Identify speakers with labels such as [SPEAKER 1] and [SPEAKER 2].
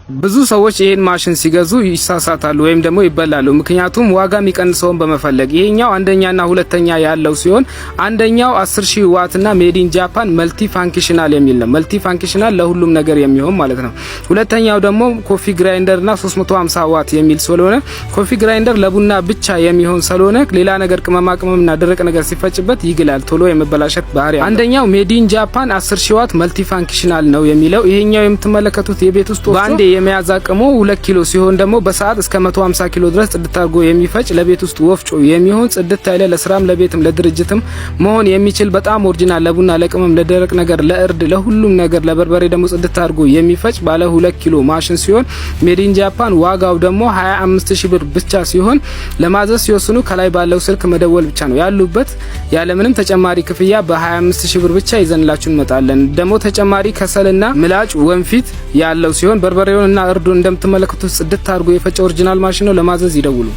[SPEAKER 1] ብዙ ሰዎች ይህን ማሽን ሲገዙ ይሳሳታሉ ወይም ደግሞ ይበላሉ። ምክንያቱም ዋጋ የሚቀንሰውን በመፈለግ። ይሄኛው አንደኛና ሁለተኛ ያለው ሲሆን አንደኛው 10,000 ዋት እና made in Japan multi functional የሚል ነው። Multi functional ለሁሉም ነገር የሚሆን ማለት ነው። ሁለተኛው ደግሞ coffee grinder እና 350 ዋት የሚል ስለሆነ coffee grinder ለቡና ብቻ የሚሆን ስለሆነ ሌላ ነገር ቅመማ ቅመምና ደረቅ ነገር ሲፈጭበት ይግላል፣ ቶሎ የመበላሸት ባህሪ። አንደኛው made in Japan 10,000 ዋት multi functional ነው የሚለው። ይሄኛው የምትመለከቱት የቤት ውስጥ በአንዴ የመያዝ አቅሙ 2 ኪሎ ሲሆን ደግሞ በሰዓት እስከ 150 ኪሎ ድረስ ጽድት አድርጎ የሚፈጭ፣ ለቤት ውስጥ ወፍጮ የሚሆን፣ ጽድት ያለ፣ ለስራም ለቤትም ለድርጅትም መሆን የሚችል፣ በጣም original፣ ለቡና፣ ለቅመም፣ ለደረቅ ነገር፣ ለእርድ፣ ለሁሉም ነገር፣ ለበርበሬ ደግሞ ጽድት አድርጎ የሚፈጭ ባለ 2 ኪሎ ማሽን ሲሆን made in Japan ዋጋው ደግሞ 25,000 ብር ብቻ ሲሆን ለማዘዝ ሲወስኑ ከላይ ባለው ስልክ መደወል ብቻ ነው። ያሉበት ያለምንም ተጨማሪ ክፍያ በ25,000 ብር ብቻ ይዘንላችሁ እንመጣለን። ደግሞ ተጨማሪ ከሰልና ምላጭ ወንፊት ያለው ሲሆን በርበሬውን እና እርዱን እንደምትመለከቱት ጽድት አድርጎ የፈጨ original ማሽን ነው። ለማዘዝ ይደውሉ።